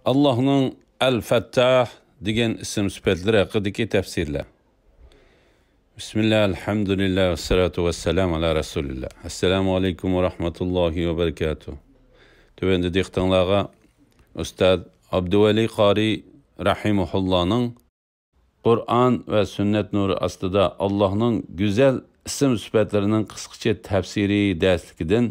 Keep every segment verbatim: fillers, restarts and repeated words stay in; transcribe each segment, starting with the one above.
ئاللاھنىڭ ئەل-فەتتاھ دېگەن ئىسىم سۈپەتلىرى ھەققىدىكى تەپسىرلەر. بىسمىللا، ئەلھەمدۇلىللا، ۋەسسالاتۇ ۋەسسالامۇ ئالا رەسۇلىللا. ئەسسالامۇ ئەلەيكۇم ۋە رەھمەتۇللاھى ۋە بەرىكاتۇھ. تۆۋەندە دىققىتىڭلارغا ئۇستاز ئابدۇۋەلى قارىي رەھىمەھۇللانىڭ قۇرئان ۋە سۈننەت نۇرى ئاستىدا ئاللاھنىڭ گۈزەل ئىسىم سۈپەتلىرىنىڭ قىسقىچە تەپسىرى دەرسلىكىدىن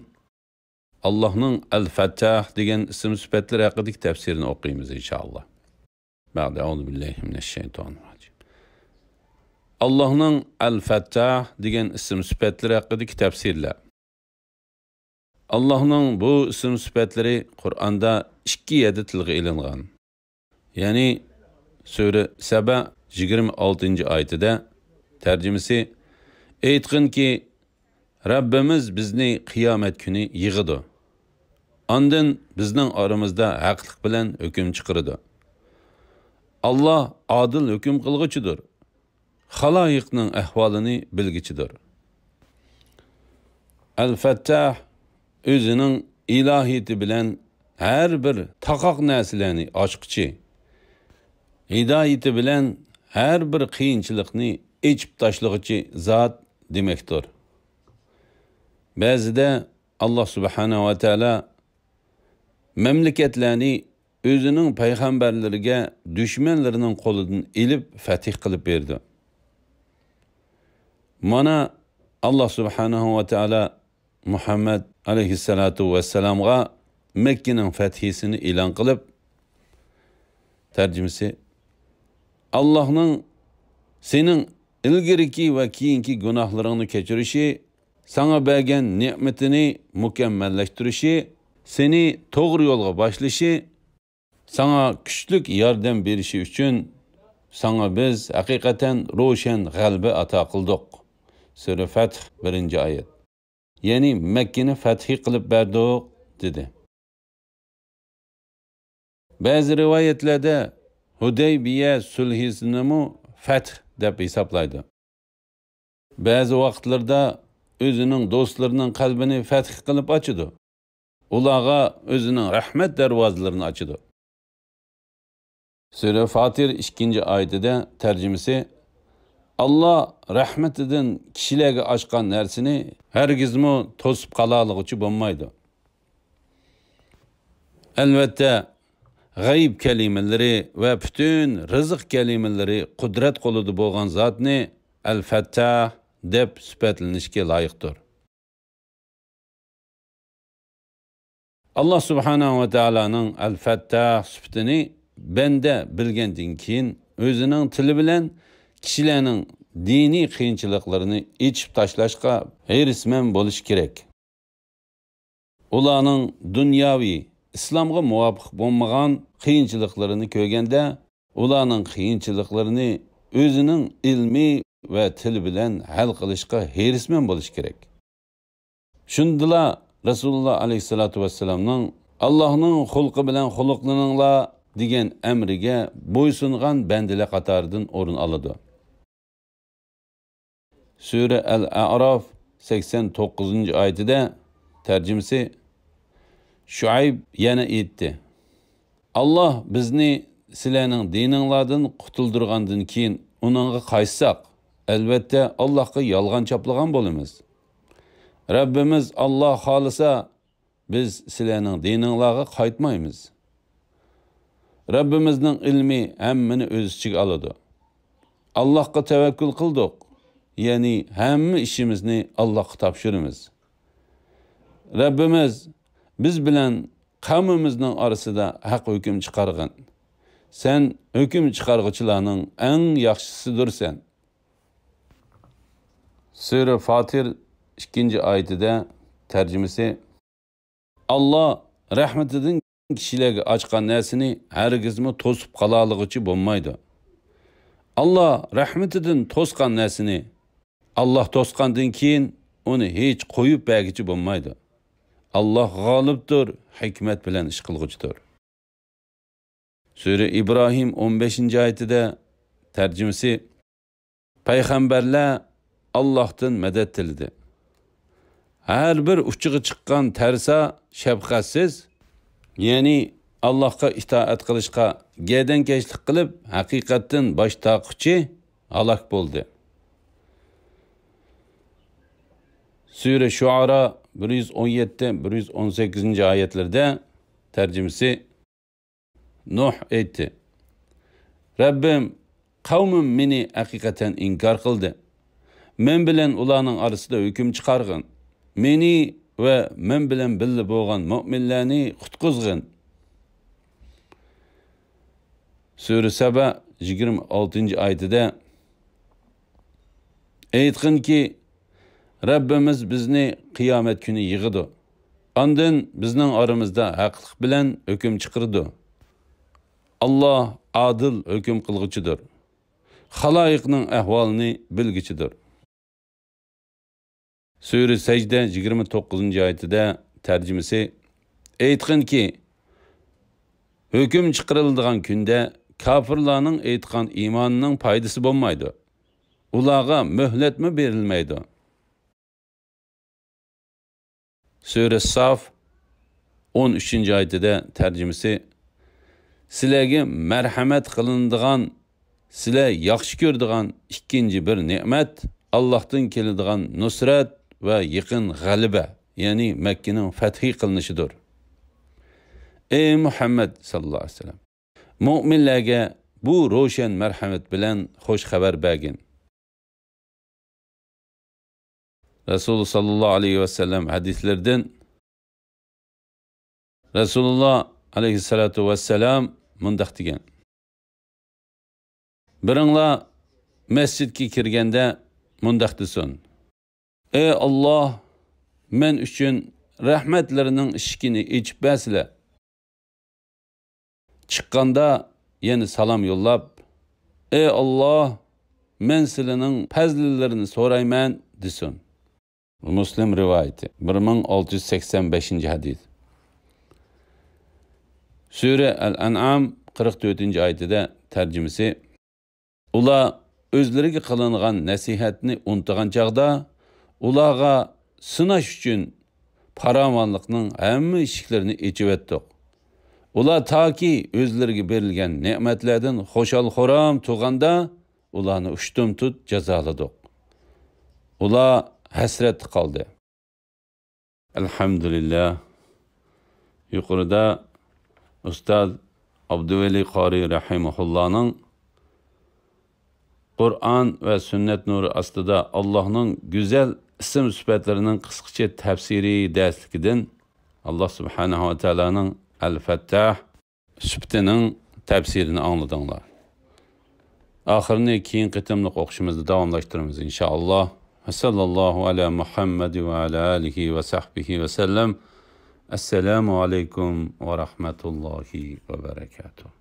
ئاللاھنىڭ ئەل-فەتتاھ دېگەن ئىسىم سۈپەتلىرى ھەققىدىكى تەپسىرىنى ئوقۇيمىز، ئىنشائاللا. بەئدە، ئەئۇزۇ بىللاھى مىنەششەيتانىررەجىم. ئاللاھنىڭ ئەل-فەتتاھ دېگەن ئىسىم سۈپەتلىرى ھەققىدىكى تەپسىرلەر. ئاللاھنىڭ بۇ ئىسىم سۈپەتلىرى قۇرئاندا ئىككى يەردە تىلغا ئېلىنغان. يەنى سۈرە سەبە يىگىرمە ئالتىنچى ئايىتىدە، تەرجىمىسى، ئېيتقىنكى، رەببىمىز بىزنى قىيامەت كۈنى يىغىدۇ. ئاندىن بىزنىڭ ئارىمىزدا ھەقلىق بىلەن ھۆكۈم چىقىرىدۇ. ئاللاھ ئادىل ھۆكۈم قىلغۇچىدۇر. خالايىقنىڭ ئەھۋالىنى بىلگۈچىدۇر. ئەل-فەتتاھ ئۆزىنىڭ ئىلاھىيىتى بىلەن ھەر بىر تاقاق نەرسىلەرنى ئاچقۇچى، ھىدايىتى بىلەن ھەر بىر قىيىنچىلىقنى ئېچىپ تاشلىغۇچى زات دېمەكتۇر. بەزىدە ئاللاھ سۇبھانەھۇ ۋە تائالا مەملىكەتلەرنى ئۆزىنىڭ پەيغەمبەرلىرىگە دۈشمەنلىرىنىڭ قولىدىن ئېلىپ، فەتھ قىلىپ بېرىدۇ. مانا، ئاللاھ سۇبھانەھۇ ۋە تائالا مۇھەممەد ئەلەيھىسسالاتۇ ۋەسسالامغا مەككىنىڭ فەتھىسىنى ئېلان قىلىپ، تەرجىمىسى، ئاللاھنىڭ سېنىڭ ئىلگىرىكى ۋە كېيىنكى گۇناھلىرىڭنى كەچۈرۈشى، ساڭا بەرگەن نېمىتىنى مۇكەممەللەشتۈرۈشى، سېنى توغرا يولغا باشلىشى، ساڭا كۈچلۈك ياردەم بېرىشى ئۈچۈن ساڭا بىز ھەقىقەتەن روشەن غەلىبە ئاتا قىلدۇق. سۈرە فەتھ، بىرىنچى ئايەت. يەنى مەككىنى فەتھى قىلىپ بەردۇق، دېدى. بەزى رىۋايەتلەردە ھۇدەيبىيە سۈلھىسىنىمۇ فەتھ دەپ ھېسابلايدۇ. بەزى ۋاقىتلىرىدا ئۆزىنىڭ دوستلىرىنىڭ قەلبىنى فەتھ قىلىپ ئاچىدۇ. ئۇلارغا ئۆزىنىڭ رەھمەت دەرۋازىلىرىنى ئاچىدۇ. سۈرە فاتىر ئىككىنچى ئايىتىدە تەرجىمىسى، ئاللاھ رەھمىتىدىن كىشىلەرگە ئاچقان نەرسىنى ھەرگىزمۇ توسۇپ قالالىغۇچى بولمايدۇ. ئەلۋەتتە، غەيب كەلىمىلىرى ۋە پۈتۈن رىزىق كەلىمىلىرى قۇدرەت قولىدا بولغان زاتنى ئەل-فەتتاھ دەپ سۈپەتلىنىشكە لايىقتۇر. ئاللاھ سۇبھانەھۇ ۋە تائالانىڭ ئەل-فەتتاھ سۈپىتىنى بەندە بىلگەندىن كېيىن، ئۆزىنىڭ تىلى بىلەن كىشىلەرنىڭ دىنىي قىيىنچىلىقلىرىنى ئېچىپ تاشلاشقا ھېرىسمەن بولۇشى كېرەك. ئۇلارنىڭ دۇنياۋى، ئىسلامغا مۇۋاپىق بولمىغان قىيىنچىلىقلىرىنى كۆرگەندە، ئۇلارنىڭ قىيىنچىلىقلىرىنى ئۆزىنىڭ ئىلمى ۋە تىلى بىلەن ھەل قىلىشقا ھېرىسمەن بولۇشى كېرەك. شۇندىلا رەسۇلۇللا ئەلەيھىسسالاتۇ ۋەسسالامنىڭ «ئاللاھنىڭ خۇلقى بىلەن خۇلقلىنىڭلار» دېگەن ئەمرىگە بويسۇنغان بەندىلەر قاتارىدىن ئورۇن ئالىدۇ. سۈرە ئەل-ئەئراف سەكسەن توققۇزىنچى ئايىتىدە، تەرجىمىسى، شۇئەيب يەنە ئېيتتى: ئاللاھ بىزنى سىلەرنىڭ دىنىڭلاردىن قۇتۇلدۇرغاندىن كېيىن ئۇنىڭغا قايتساق، ئەلۋەتتە ئاللاھقا يالغان چاپلىغان بولىمىز. رەببىمىز ئاللاھ خالىسا، بىز سىلەرنىڭ دىنىڭلارغا قايتمايمىز. رەببىمىزنىڭ ئىلمى ھەممىنى ئۆز ئىچىگە ئالىدۇ. ئاللاھقا تەۋەككۈل قىلدۇق، يەنى ھەممە ئىشىمىزنى ئاللاھقا تاپشۇرىمىز. رەببىمىز، بىز بىلەن قەۋمىمىزنىڭ ئارىسىدا ھەق ھۆكۈم چىقارغىن. سەن ھۆكۈم چىقارغۇچىلارنىڭ ئەڭ ياخشىسىدۇرسەن. سۈرە فاتىر ئىككىنچى ئايىتىدە، تەرجىمىسى، ئاللاھ رەھمىتىدىن كىشىلەرگە ئاچقان نەرسىنى ھەرگىزمۇ توسۇپ قالالىغۇچى بولمايدۇ. ئاللاھ رەھمىتىدىن توسقان نەرسىنى ئاللاھ توسقاندىن كېيىن ئۇنى ھېچ قويۇپ بەرگۈچى بولمايدۇ. ئاللاھ غالىبتۇر، ھېكمەت بىلەن ئىش قىلغۇچىدۇر. سۈرە ئىبراھىم ئون بەشىنچى ئايىتىدە، تەرجىمىسى، پەيغەمبەرلەر ئاللاھتىن مەدەت تىلىدى. ھەر بىر ئۇچىغا چىققان تەرسا، شەپقەتسىز، يەنى ئاللاھقا ئىتائەت قىلىشقا گەدەنكەشلىك قىلىپ، ھەقىقەتتىن باش تارتقۇچى ھالاك بولدى. سۈرە شۇئارا بىر يۈز ئون يەتتە، بىر يۈز ئون سەككىزىنچى ئايەتلىرىدە، تەرجىمىسى، نۇھ ئېيتتى: «رەببىم، قەۋمىم مېنى ھەقىقەتەن ئىنكار قىلدى. مەن بىلەن ئۇلارنىڭ ئارىسىدا ھۆكۈم چىقارغىن. مېنى ۋە مەن بىلەن بىللە بولغان مۆمىنلەرنى قۇتقۇزغىن.» سۈرە سەبە يىگىرمە ئالتىنچى ئايىتىدە، ئېيتقىنكى، رەببىمىز بىزنى قىيامەت كۈنى يىغىدۇ. ئاندىن بىزنىڭ ئارىمىزدا ھەقلىق بىلەن ھۆكۈم چىقىرىدۇ. ئاللاھ ئادىل ھۆكۈم قىلغۇچىدۇر. خالايىقنىڭ ئەھۋالىنى بىلگۈچىدۇر. سۈرە سەجدە يىگىرمە توققۇزىنچى ئايىتىدە، تەرجىمىسى، ئېيتقىنكى، ھۆكۈم چىقىرىلىدىغان كۈندە كاپىرلارنىڭ ئېيتقان ئىمانىنىڭ پايدىسى بولمايدۇ. ئۇلارغا مۆھلەتمۇ بېرىلمەيدۇ. سۈرە ساف ئون ئۈچىنچى ئايىتىدە، تەرجىمىسى، سىلەرگە مەرھەمەت قىلىنىدىغان، سىلەر ياخشى كۆرىدىغان ئىككىنچى بىر نېمەت ئاللاھتىن كېلىدىغان نۇسرەت ۋە يېقىن غەلىبە، يەنى مەككىنىڭ فەتھى قىلىنىشىدۇر. ئەي مۇھەممەد ساللاللاھۇ ئەلەيھى ۋەسەللەم، مۆمىنلەرگە بۇ روشەن مەرھەمەت بىلەن خوش خەۋەر بەرگىن. رەسۇل ساللاللاھۇ ئەلەيھى ۋەسەللەم ھەدىسلىرىدىن، رەسۇلۇللا ئەلەيھىسسالاتۇ ۋەسسالام مۇنداق دېگەن: بىرىڭلار مەسچىتكە كىرگەندە مۇنداق دېسۇن: «ئەي ئاللاھ، مەن ئۈچۈن رەھمەتلىرىنىڭ ئىشىكىنى ئېچىپ بەرسىلە.» چىققاندا يەنە سالام يوللاپ، «ئەي ئاللاھ، مەن سىلىنىڭ پەزلىلىرىنى سورايمەن» دېسۇن. مۇسلىم رىۋايىتى، بىر مىڭ ئالتە يۈز سەكسەن بەشىنچى ھەدىس. سۈرە ئەل ئەنئام قىرىق تۆتىنچى ئايىتىدە، تەرجىمىسى، ئۇلار ئۆزلىرىگە قىلىنغان نەسىھەتنى ئۇنتۇغان چاغدا، ئۇلارغا سىناش ئۈچۈن پاراۋانلىقنىڭ ھەممە ئىشىكلىرىنى ئېچىۋەتتۇق. ئۇلار تاكى ئۆزلىرىگە بېرىلگەن نېمەتلەردىن خۇشال-خۇرام تۇرغاندا، ئۇلارنى ئۇشتۇمتۇت جازالىدۇق. ئۇلار ھەسرەتتە قالدى. ئەلھەمدۇلىللا. يۇقىرىدا ئۇستاز ئابدۇۋەلى قارى رەھىمەھۇللانىڭ قۇرئان ۋە سۈننەت نۇرى ئاستىدا ئاللاھنىڭ گۈزەل ئىسىم سۈپەتلىرىنىڭ قىسقىچە تەپسىرىي دەرسلىكىدىن، ئاللاھ سۇبھانەھۇ ۋە تائالانىڭ ئەل-فەتتاھ سۈپىتىنىڭ تەپسىرىنى ئاڭلىدىڭلار. ئاخىرىنى كېيىنكى قېتىملىق ئوقۇشىمىزدا داۋاملاشتۇرىمىز، ئىنشائاللاھ. ۋە ساللاللاھۇ ئەلا مۇھەممەد ۋە ئەلا ئالىھى ۋە سەھبىھى ۋە سەللەم. ئەسسالامۇ ئەلەيكۇم ۋە رەھمەتۇللاھى ۋە بەرەكاتۇھ.